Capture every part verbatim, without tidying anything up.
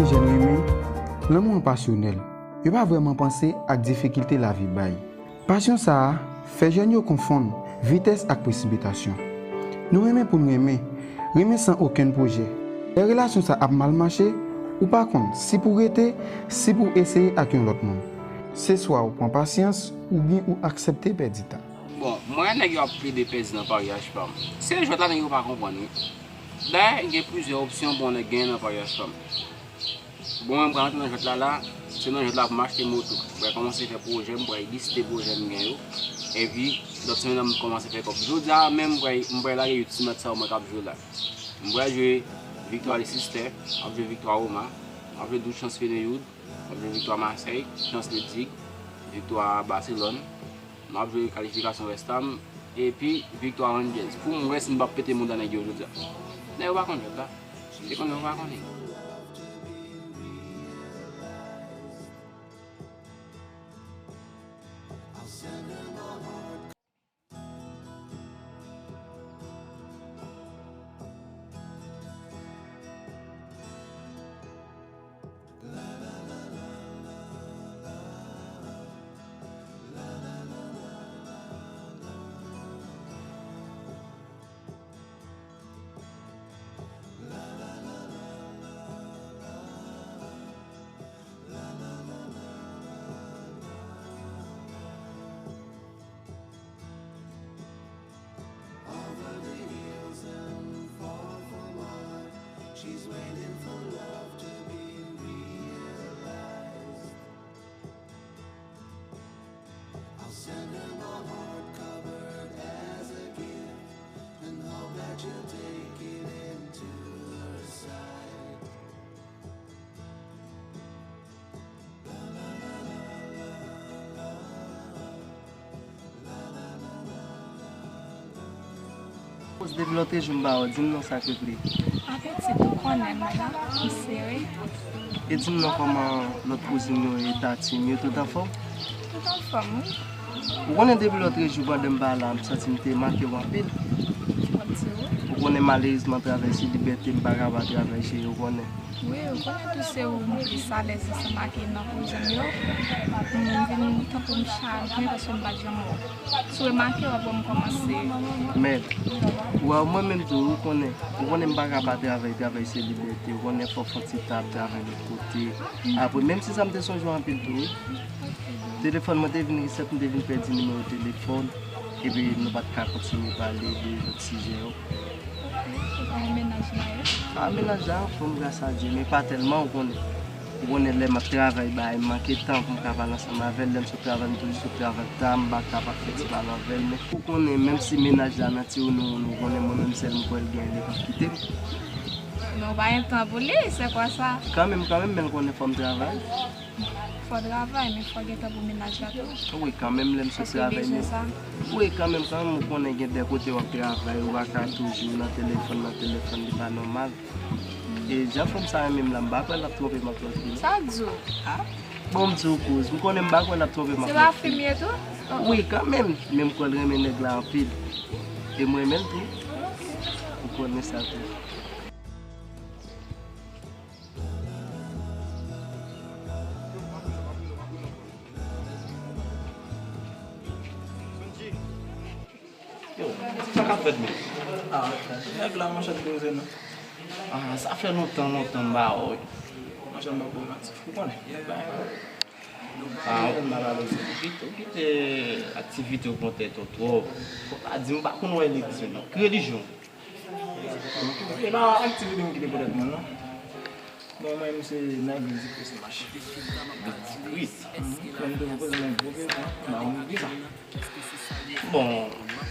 Jèn renmen, lanmou an pasyonèl. Yo pa vrèman panse ak difikilte lavi bay. Pasyon sa a fè jèn yo konfonn vitès ak presipitasyon. Nou renmen pou n renmen, renmen san okenn pwojè. Lè relasyon sa ap mal mache, ou pa konn si pou w rete, si pou w eseye ak yon lòt moun. Se swa w pran pasyans, oubyen ou aksepte pèdi tan. Bon, mwen wè nèg yo ap plede pèdi nan paryaj pa m. Se jwèt la nèg yo pa konprann, wi. Dayè, gen plizyè opsyon pou yon nèg genyen nan paryaj pa m. Bon, mwen pral antre nan jwèt la la, se nan jwèt la pou m achte moto. M pral kòmanse fè pwojè, m pral liste pwojè m gen yo. Epi, lòt semèn nan, m kòmanse fè kòb. Jodi a menm, m pral, m pral lage uit ti mèt sa yo mwen k ap jwe la. M pral jwe Victoire Leicester, m ap jwe Victoire Roma, m ap jwe Dout Chance Feyenoord, m ap jwe Victoire Marseille, Chance Leipzig, Victoire Barcelone, m ap jwe kalifikasyon West Ham, epi Victoire Rangers. Pou m wè si m p ap pete mouda nèg yo jodi a. Nèg yo pa konn jwèt la. Se konnen yo pa konnen. Poz depi lòt jou m pa wè w, di m non sa k regle. Apetit, ou konnen mwen la, m sere. E di m non kòman lòt kouzin yo e, Tatim, yo tout anfòm? Tout anfòm, wi. Ou konnen depi lòt jou pandan m pa la, m santi m te manke w anpil. Ou konnen malerezman travay se libète, m pa ka pa travay cheri, ou konnen. Wi, ou konnen tou se ou m plis alèz ansanm ak nan kouzin m yo. M vin tankou m chaje paske m pa t janm wè w. Si w remake w ap wè m kòmanse. Mèt, ou wè mwen menm tou, ou konnen. Ou konnen m pa ka pa travay, travay se libète, ou konnen fò w fè yon ti tan ap travay lòt kote. Apre, menm si sa m te sonje w anpil tou, wi. Telefòn mwen te vin reset, m te vin pèdi nimewo telefòn, epi nou pa t ka kontinye pale de lòt sijè yo. Ou pa yon mennaj la ye? A, mennaj la anfòm, gras a Dye, men pa tèlman, ou konnen. Ou konnen lè m ap travay, bagay m manke tan pou m ka pale ansanm avè l, lè m sot travay, m toujou sot travay ta, m pa ka pa fè ti pale avè l, men ou konnen, menm si mennaj la nan ti ou nou, nou konnen mwen menm sèl m kwè l gen, li p ap kite m. Men ou pa gen tan pou li, se kwa sa? Kanmenm, kanmenm, men l konnen fò m travay. Fò w travay, men fò w gen tan pou mennaj la tou. Wi, kanmenm, lè m sot travay, men wi, kanmenm, kanmenm, ou konnen gen de kote w ap travay, ou pa ka toujou nan telefòn, nan telefòn, li pa nòmal. E jan fanm sa renmen m la, m pa kwè l ap twonpe m ak lòt fi non. Sa w di w? A? Bon, m di w kouz, m konnen m pa kwè l ap twonpe m ak lòt fi. Se pa fi m ye tou? Wi, kanmenm, men m kwè l renmen nèg la anpil. E m renmen l tou. Ou konnen sa tou. Yo, sa k ap fèt menm? A, nèg la, monchè, te poze non. A, sa fè lontan, lontan m pa wè w. Monchè, m pa pou manti. Ou konnen, nèg la. A, ou konn m pa pale w, ou kite, ou kite aktivite w konn tèt ou twòp. Fò w ta di m pa konn wè legliz menm non. Ki relijyon w? E pa aktivite m kite pou tèt mwen non. Bon, mwen menm se nan legliz Kris m mache. Legliz Kris? Mhm. Mwen m toujou poze mwen gwo kesyon, m pa konn kisa. Bon,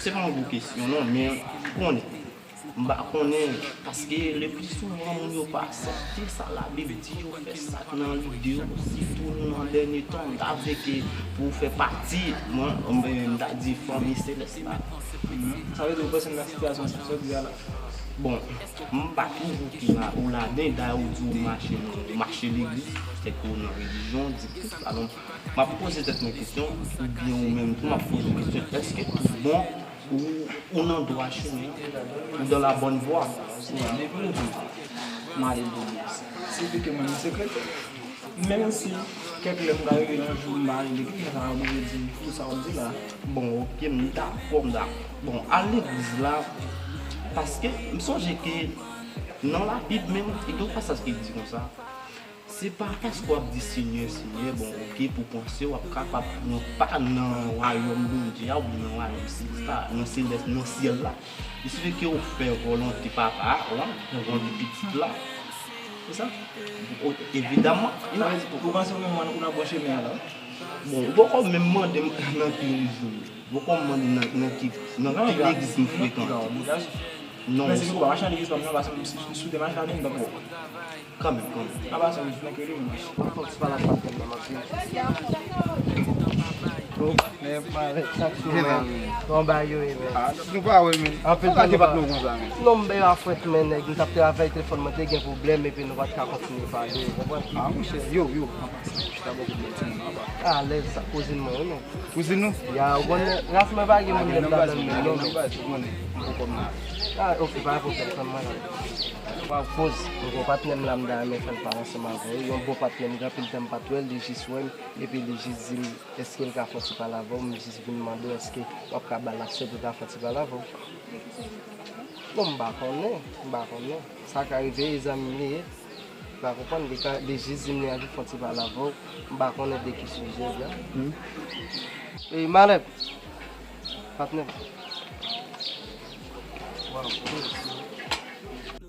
se pa yon gwo kesyon non, men ou konnen. M pa konnen, paske le pli souvan moun yo pa aksepte sa Labib di yo, fè sa k nan lide yo, sitou nou nan dènye tan, m ta vle ke pou w fè pati, mwen, m, m ta di fanmi selès la. Mhm. Sa vle di ou panse nan sitiyasyon sa, sa w di a la? Bon, m pa twouve w ki la, ou ladan, dayè ou di ou mache, ou mache legliz, sèke ou nan relijyon, di Kris la, donk, m ap poze tèt mwen kesyon, oubyen ou menm tou, m ap poze w kesyon, èske tout bon, ou, ou nan dwa chemen an, ou dans la bonne voie? Bon, depi m di w, m ale legliz. Epi ke mwen menm se kretyen. Menm si kèk lè m ka rive yon jou m pa rele kretyen, sa pa oblije di tout sa w ap di la. Bon, oke, m dakò, m dakò. Bon, al legliz la, paske m sonje ke nan Labib menm, gen yon pasaj ki di konsa, se pa paske w ap di Senyè, Senyè, bon, oke, pou panse w ap kapab nan, pa nan wayòm Bondye a, oubyen nan wayòm selès la, nan selès, nan syèl la. Il suffit ke w fè volonte Papa a, w fè volonte Pitit la. Se sa? O, evidaman. Sa vle di, ou panse ou menm ou nan bon chemen an la? Bon, ou poko menm mande m nan ki relijyon m ye. Ou poko mande nan, nan ki, nan ki legliz m frekante. Non, men se ki ou pa mache nan legliz pa m nan, paske m sou de mache avè m, tankou. Kanmenm, kanmenm. Apa sa, m flanke li, m mache. Fòk ti pale ak patnè m nan, m ap vini. Bon, men, malè, chak sou men. Bon, ba yo, e, men. Ah, nou pa wè, men. Anpil tan nou pa. Non, m bay afwèt, men, nèg, m t ap travay, telefòn mwen te gen pwoblèm, epi nou pa t ka kontinye pale, ou konprann? Ah, monchè, yo, yo, an pasan, chita bò kote timoun nan, apa. Alèz, sa kouzin mwen, wi, men. Kouzin nou? Ya, ou konnen, ras mwen pa gen moun menm ladan l menm, non, men. Baz, ou konnen, m poko nan. Ah, oke, pa gen pwoblèm, tann mwen la. Waw, kouz, m gen yon patnè m la, m ta renmen fè l pale ansanm avè w. Yon bon patnè m, gen anpil tan m pa t wè l, li jis wè m, epi li jis di m, èske l ka fè yon ti pale avè w, m jis vin mande w, èske w ap ka ba l aksè pou l ka fè yon ti pale avè w. Non, m pa konnen, m pa konnen. Sa ka rive, e zanmi m li ye. M pa konprann, li ka, li jis di m li anvi fè yon ti pale avè w. M pa konnen de ki sijè, byen. E, Malèb, patnè m.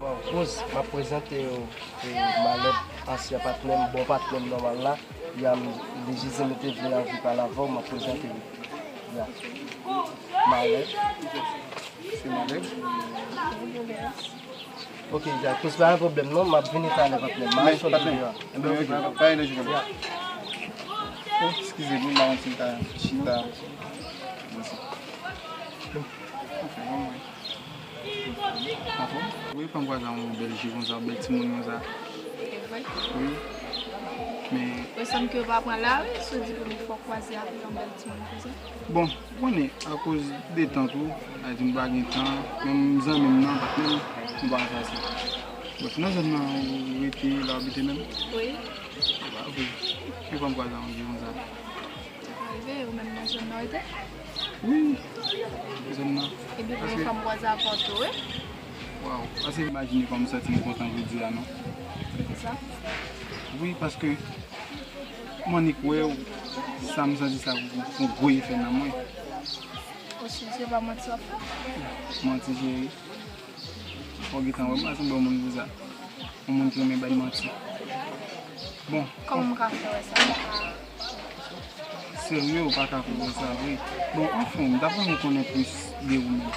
Waw, kouz, m ap prezante w, e, Malèb, ansyen patnè m, bon patnè m nòmal la. Li a, li jis di m li te vle anvi pale avè w, m ap prezante w. Ya. Malèb. Se Malèb. Ok, ya, kouz pa gen pwoblèm non, m ap vini talè, patnè m. M al sot deyò. Enben, ok, pa, pa gen danje, patnè. Oh, eskize m, m pa konn si m ta chita. Mèsi. Anfen, bon, wi. Anfòm? Wi, pa m kwaze yon bèl je konsa, bèl timoun konsa. Se vre? Wi. Men. Ou sanm ke yo pa pran lari, si w di pou m fò kwaze avè yon bèl timoun konsa. Bon, ou konnen, akoz de tan tou, sa di m pa gen tan, menm zanmi m nan, patnè m, nou pa fasil. Bon, nan zòn nan ou rete, la w abite menm? Wi. Ba, ok. Ou pa m kwaze yon je konsa. Sa ka rive, ou menm nan zòn nan w rete? Wi, nan zòn nan. Epi premye fwa m kwaze avè w tou, wi. Waw, pase imajine kòman m santi m kontan jodi a, non. Poukisa? Wi, paske m annik wè w, sa m santi sa yon gwo efè nan mwen. O, cheri, se pa manti w ap fè? Manti, cheri. Fò w gentan wè m pa sanble yon moun konsa. Yon moun ki renmen bay manti. Bon. Kòman m ka fè wè sa? Serye, ou pa ka kwè sa vre. Bon, anfen, m ta renmen konnen plis de ou menm.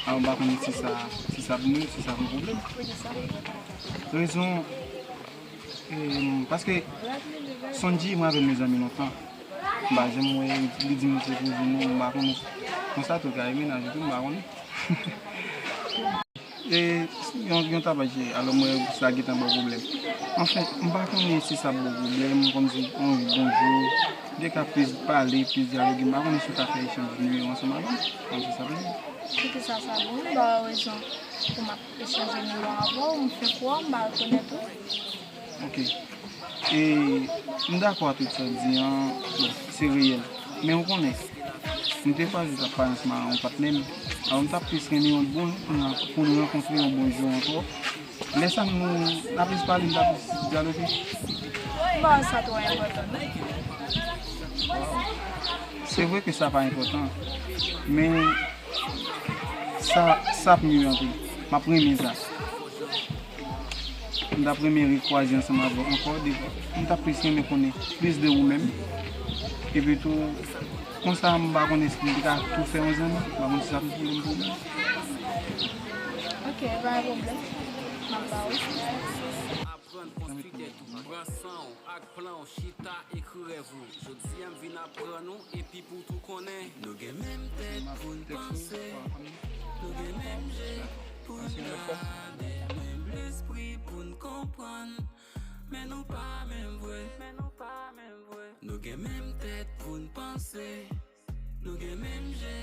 A, m pa konnen si sa, si sa byen, si sa yon pwoblèm. Rezon, e, paske Sondji, mwen avè l mezanmi lontan. M pa janm wè li di m se kouzin ou, m pa konnen. Konsa tou ka e mennaj ou tou, m pa konnen. E, yon, yon tabak je, alò m wè sa gentan ba w pwoblèm. Anfen, m pa konnen si sa ba w pwoblèm, kòmsi yon bon jou, de ka plis pale, plis dyaloge, m pa konnen si w ka fè echanj nimewo ansanm avè m, kòmsi sa vle di. Poukisa sa bon, m ba w rezon pou m ap echanje nimewo avè w, m fenk wè w, m pa rekonèt ou. Ok. E, m dakò a tout sa w di an, bon, se reyèl. Men ou konnen, m te chwazi t ap pale ansanm a yon patnè m. Alò, m t ap plis renmen yon bon, pou n rankontre yon bon jou ankò. Lè sa nou, n ap plis pale, n ap plis dyaloge. M pa wè sa twò enpòtan, non. Se vre ke sa pa enpòtan, men sa, sa ap mye anpil. M ap renmen sa. M t ap renmen rekwaze ansanm avè w ankò de fwa. M t ap plis renmen konnen plis de ou menm. Epi tou, konsa m pa konnen si m te ka tou fè yon zanmi. M pa konn si sa pou pwoblèm pou ou menm. Ok, pa gen pwoblèm. M ap ba ou. Aprann konstwi tèt ou, pran san w ak plan w, chita ekri rèv ou. Jodi a m vin aprann ou, epi pou w tou konnen. Nou gen menm tèt pou n panse, nou gen menm je pou n gade, menm lespri pou n konprann. Men nou pa menm vre, men nou pa menm vre. Nou gen menm tèt pou n panse, nou gen menm je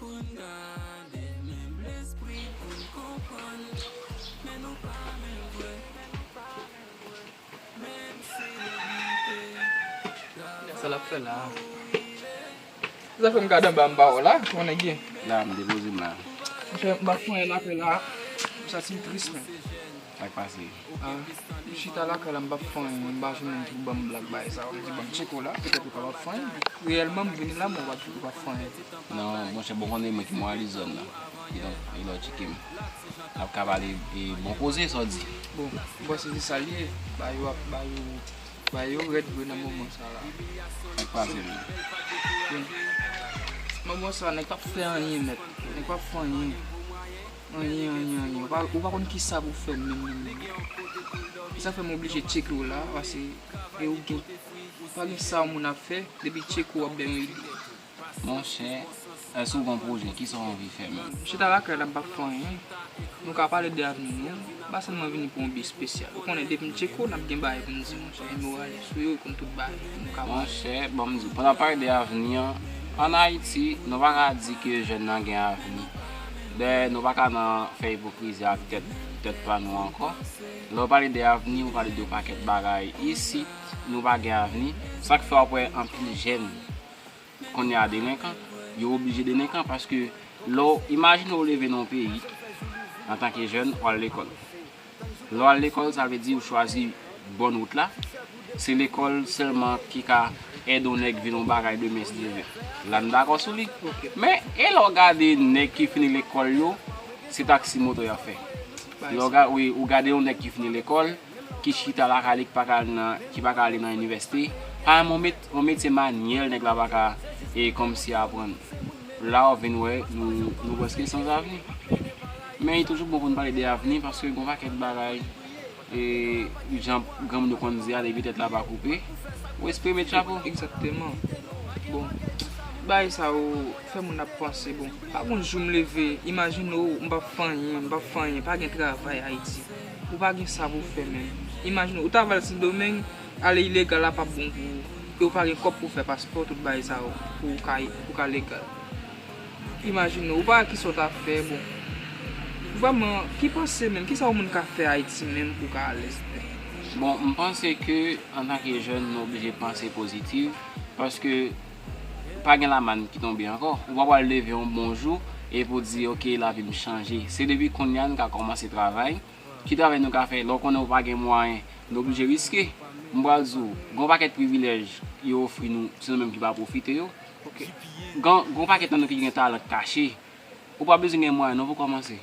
pou n gade, menm lespri pou n konprann. Men nou pa menm vre, men nou pa menm vre. Sa l ap fè la? Sa fè m gade anba m pa wè w la, konnen gen. La, m depoze m la. Monchè, m pa fè anyen lakay la. M santi m tris menm. Sa k pase? Ah, m chita lakay la, m pa fè anyen, m pa jwenn moun ki ban m blag bagay sa yo. M di ban m tcheke w la, petèt ou kapab fè anyen. Reyèlman, m vini la, men ou pa, ou pa fè anyen. Non, monchè, bon konnen mwen ki mwen ale zòn nan. Kidonk, e lè w tcheke m. N ap ka pale e bon koze, sa w di. Bon, m panse se sa l ye. Bagay yo ap, bagay yo, bagay yo rèd vre nan moman sa la. Sa k pase menm? Bon, moman sa, nèg p ap fè anyen nèt. Nèg p ap fè anyen. Anyen, anyen, anyen. Ou pa, ou pa konn kisa pou fè menm, menm, menm. E sa fè m oblije tcheke w la, paske e ou gen, pa gen sa yon moun ap fè, depi tcheke w ap bay yon ide. Monchè, èske w gen pwojè? Kisa w anvi fè menm? M chita lakay la, m p ap fè anyen. Nou ka pale de avni nou. M pa sèlman vini pou yon bi espesyal. Ou konnen, depi m tcheke w, n ap gen bagay pou n di, monchè. Enben w ale sou yo, konn tout bagay. Nou ka pale. Monchè, ban m di w, pandan w pale de avni an, ann Ayiti, nou pa ka di ke jèn nan gen avni. Dayè, nou pa ka nan fè ipokrizi ak tèt, tèt pa nou ankò. Lè w pale de avni, ou pale de yon pakèt bagay. Isit, nou pa gen avni. Sa k fè w ap wè anpil jèn kounye a delenkan, yo oblije delenkan paske lè w imajine w leve nan yon peyi antanke jèn, w al lekòl. Lè w al lekòl, sa vle di ou chwazi bòn wout la. Se lekòl sèlman ki ka ede yon nèg vin yon bagay demen si Dye vle. La n dakò sou li. Men, e lè w gade nèg ki fini lekòl yo, se taksi moto y ap fè. Lè w ga-, wi, ou gade yon nèg ki fini lekòl, ki chita lakay li, ki pa ka al nan, ki pa ka ale nan inivèsite, pa yon met-, yon metye manyèl nèg la pa ka, e, kòmsi aprann. La w vin wè nou, nou prèske san avni. Men li toujou bon pou n pale de avni paske gen yon pakèt bagay, e, jan granmoun yo konn di a, depi tèt la pa koupe, ou espere met chapo. Egzakteman. Bon, bagay sa yo fè moun ap panse, bon, pa gon jou m leve, imajine w, m p ap fè anyen, m p ap fè anyen, pa gen travay Ayiti. Ou pa gen sa pou w fè menm. Imajine w, ou ta va al Sendomeng, ale ilegal la p ap bon pou ou. E ou pa gen kòb pou w fè paspò, tout bagay sa yo, pou w ka, pou w ka legal. Imajine w, ou pa wè kisa w ta fè, bon. Vrèman, ki panse menm, kisa yon moun ka fè Ayiti menm pou w ka alèz menm? Bon, m panse ke antanke jèn, nou oblije panse pozitif, paske pa gen lamàn ki tonbe ankò. Ou pa pral leve yon bon jou epi w di, "Oke, lavi m chanje." Se depi kounye a n ka kòmanse travay. Ki travay nou ka fè? Lè w konnen w pa gen mwayen, nou oblije riske. M pral di w, gen yon pakèt privilèj yo ofri nou, se nou menm ki pa pwofite yo. Gen, gen yon pakèt nan nou ki gen talan kache. Ou pa bezwen gen mwayen non pou w kòmanse.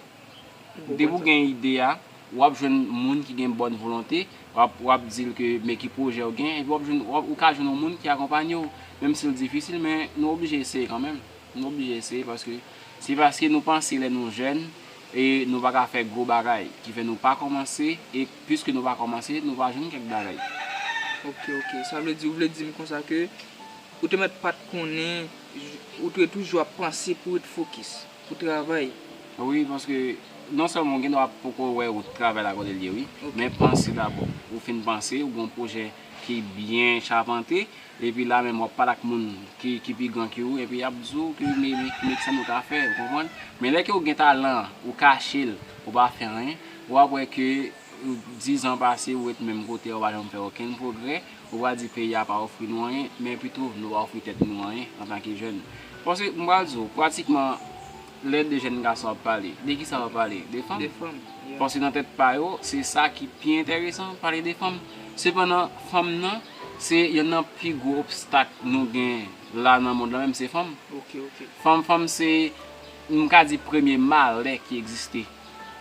Depi w gen ide a, w ap jwenn moun ki gen bòn volonte, w ap, w ap di l ke men ki pwojè w gen, epi w ap jwenn, w ap, ou ka jwenn yon moun ki akonpanye w, menm si l difisil, men nou oblije eseye kanmenm. Nou oblije eseye paske se paske nou panse lè nou jèn e nou pa ka fè gwo bagay ki fè nou pa kòmanse, e piske nou pa kòmanse, nou pa jwenn kèk bagay. Ok, ok. Sa vle di, ou vle di m konsa ke ou te mèt pa t konnen, ou te toujou ap panse pou w ret fokis, pou w travay. Wi, paske non sèlman w gen dwa poko wè wout travay la kote l ye, wi, men panse dabò. Ou fin panse, ou gen yon pwojè ki byen chapante, epi la menm w ap pale ak moun ki, ki pi gran ke ou, epi y ap di w ke men, men, men kisa nou ka fè, ou konprann? Men lè ke w gen talan an, ou kache l, ou pa fè anyen, w ap wè ke dizan pase, ou ret menm kote a, ou pa janm fè okenn pwogrè, ou pral di peyi a pa ofri nou anyen, men pito nou pa ofri tèt nou anyen antanke jèn. Paske m pral di w, pratikman, lè de jèn gason ap pale, de kisa w ap pale? De fanm. De fanm, yeah. Paske nan tèt pa yo, se sa ki pi enteresan, pale de fanm. Sepandan, fanm nan, se yonn nan pi gwo obstak nou gen la nan mond lan menm, se fanm. Ok, ok. Fanm, fanm se, m ka di, premye malè ki egziste.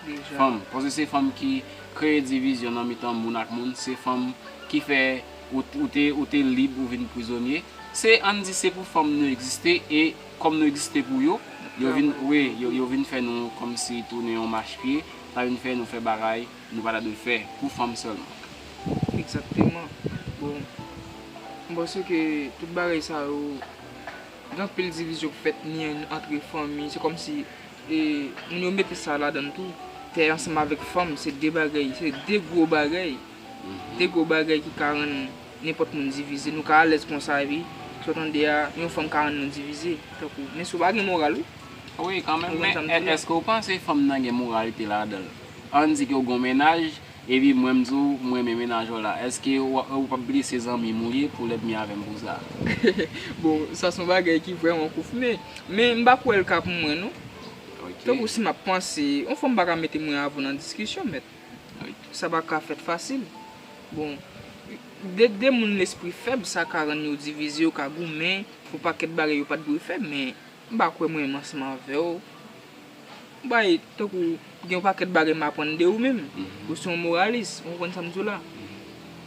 Deja. Fanm. Paske se fanm ki kreye divizyon nan mitan moun ak moun. Se fanm ki fè ou, ou te, ou te lib, ou vin prizonye. Se, ann di, se pou fanm nou egziste e kòm nou egziste pou yo, yo vin, wi, yo, yo vin fè nou kòmsi tounen yon machpye, sa vin fè nou fè bagay nou pa ta dwe fè pou fanm sèlman. Egzakteman. Bon, m panse ke tout bagay sa yo, gen anpil divizyon k fèt ni antre fanmi, se kòmsi e, moun yo mete sa ladan l tou. Tè ansanm avèk fanm, se de bagay, se de gwo bagay. De gwo bagay ki ka rann nenpòt moun divize. Nou ka alèz konsa, epi, sa w tande a, yon fanm ka rann nou divize. Tankou, men si w pa gen moral, wi. Wi, kanmenm. Men èske w panse fanm nan gen moralite ladan l? Ann di ke w gen yon mennaj, Epi mwen m di w, mwen renmen mennaj ou la. Èske ou, ou p ap blese zanmi m ou ye pou lènmi avè m pou sa? Bon, sa se yon bagay ki vrèman koufme. Men m pa kwè l ka pou mwen non. Tankou si m ap panse, yon fanm pa ka mete mwen avè w nan diskisyon, mèt. Sa pa ka fèt fasil. Bon, de, de moun lespri fèb, sa ka rann yo divize, yo ka goumen, yon pakèt bagay yo pa t dwe fè, men m pa kwè mwen menm ansanm avè w. Bay, tankou, gen yon pakèt bagay m aprann de ou menm. Ou se yon moralis, ou konprann sa m di w la.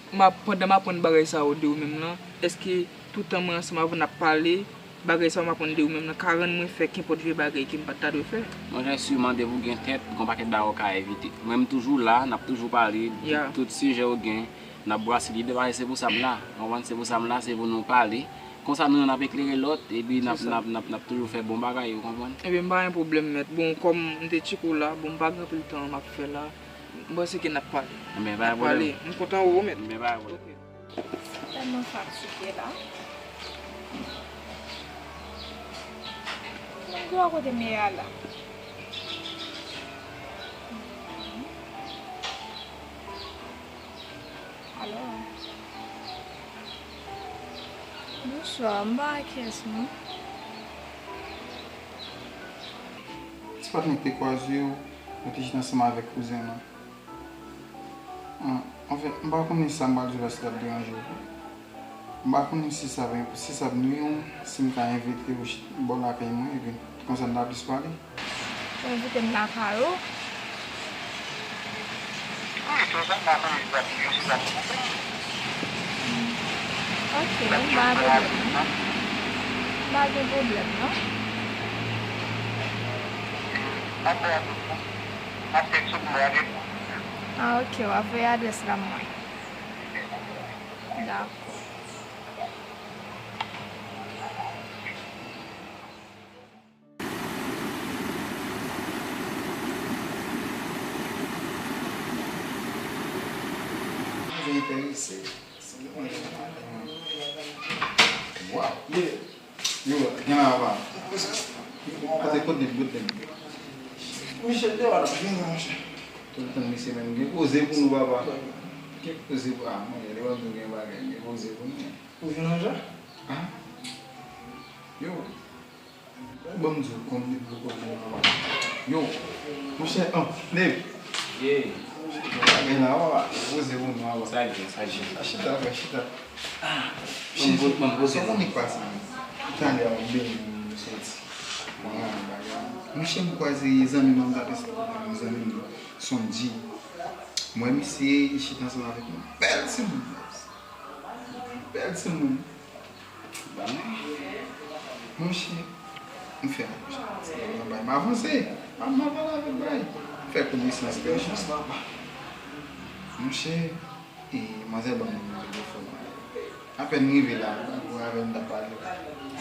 M ap, pandan m aprann bagay sa yo de ou menm lan, èske toutan mwen ansanm avè w n ap pale, bagay sa yo m aprann de ou menm lan ka rann mwen fè kenpòt vye bagay ke m pa t ta dwe fè? Monchè, siman depi w gen tèt, gen yon pakèt bagay ou ka evite. Mwen m toujou la, n ap toujou pale, tout sijè ou gen, n ap brase lide, paske se pou sa m la. Ou konprann? Se pou sa m la, se pou nou pale. Konsa nou, n ap eklere lòt, epi n ap, n ap, n ap, n ap toujou fè bon bagay, ou konprann? Ebyen, m pa gen pwoblèm, mèt. Bon, kòm m te tcheke w la, bon, m pa gen anpil tan m ap fè la. M panse ke n ap pale. Ebyen, pa gen pwoblèm. N ap pale. M kontan wè w, mèt. Ebyen, pa gen pwoblèm. Ok. Tèlman fatige la. Mwen dwe kote m ye a la. Alo. Bonswa, m pa wè kiyès non. Ti patnè k te kwaze w, mwen te chita ansanm avèk kouzen mwen. Anfen, m pa konnen sa m pral di w la si l ap deranje w. M pa konnen si sa va, si sa ap nwi w, si m ka envite w bò lakay mwen, epi konsa n ta plis pale. Ou envite m lakay ou? Wi, tout sa m pa konnen si sa ap nwi w, si sa ap bon pou ou. Ok, m pa gen pwoblèm non. M pa gen pwoblèm non. M ap bay adrès la. M ap tèks ou pou m bay adrès la. Ah, ok, w ap voye adrès la mwen. Dakò. Mwen vin enterese. Si mwen gen yon bagay mwen. Waw! Yo, gen la pa. Ate kot de bout de. Michel de wala gen yon chè. Tout tan misye menm gen koze pou nou papa. Gen koze pou a mwen, li wè m gen bagay, gen koze pou nou. Ou vin anje? A? Yo. Ban m di w, konbyen poko vin anba. Yo, monchè, an, nèg. Ye. Bagay la, papa, poze pou nou anba. Sa gen, sa gen. Chita, frè, chita. Ah, ban m poze. Kòman nèg pase? Talè a, m beni, m soti. Mwen, bagay la. Monchè, m kwaze zanmi m, m t ap esplike zanmi m, Sondji. M wè misye, li chita ansanm avèk yon bèl timoun. Bèl timoun. Monchè, m fè akouche. M avanse. M al pale avèk bay. M fè konesans, fè chans papa. Monchè, e, manzè ban m nimewo telefòn. Apèn m rive la, m avè l, m t ap pale.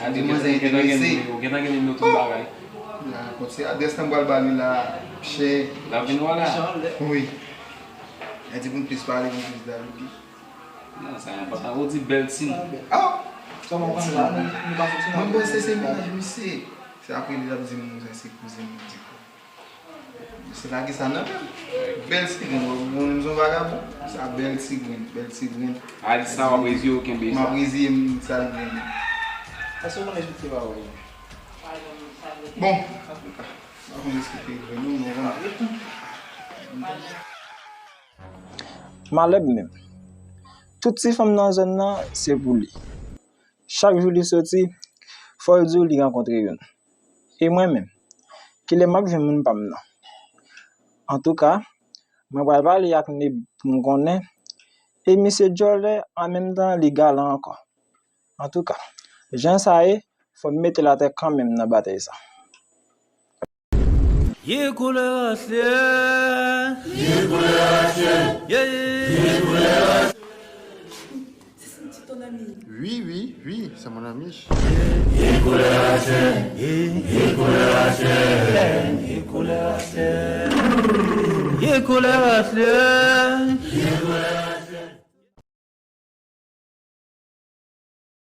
A di manzè gentan gen nimewo, gentan gen nimewo tout bagay. La, kot se adrès la m pral ba li la, chè. L ap vin wè la? Wi. Li di pou n plis pale, pou n plis dialoge. Non, sa enpòtan. Ou di bèl timoun. Ah! Mwen panse se mennaj misye. Se apre li t ap di m sa se kouzen m di ko. Se lage sa nan men m. Bèl ti grenn, ou konnen m se yon vagabon. Sa bèl ti grenn, bèl ti grenn. A di sa w ap reziye w kenbe sa. M ap reziye m sa l gen. Èske w konn esplike pawòl yo? Bon, m pa konn esplike vre non, men w konn. Malè m menm. Tout ti fanm nan zòn nan, se pou li. Chak jou li soti, fò l di w li rankontre youn. E mwen menm, kilè m ap jwenn moun pa m nan? Antouka, mwen pral pale ak Neb pou m konnen, e misye djòlè, an menm tan, li galan ankò. Antouka, jan sa ye, fò m mete l atè kanmenm nan batèy sa. Ye koulè asyè. Ye koulè asyè. Ye, ye. Ye koulè asyè. Wi, wi, wi, c'est mon ami. Ye koulè asyè. Ye, ye koulè asyè. Ye koulè asyè. Ye koulè asyè.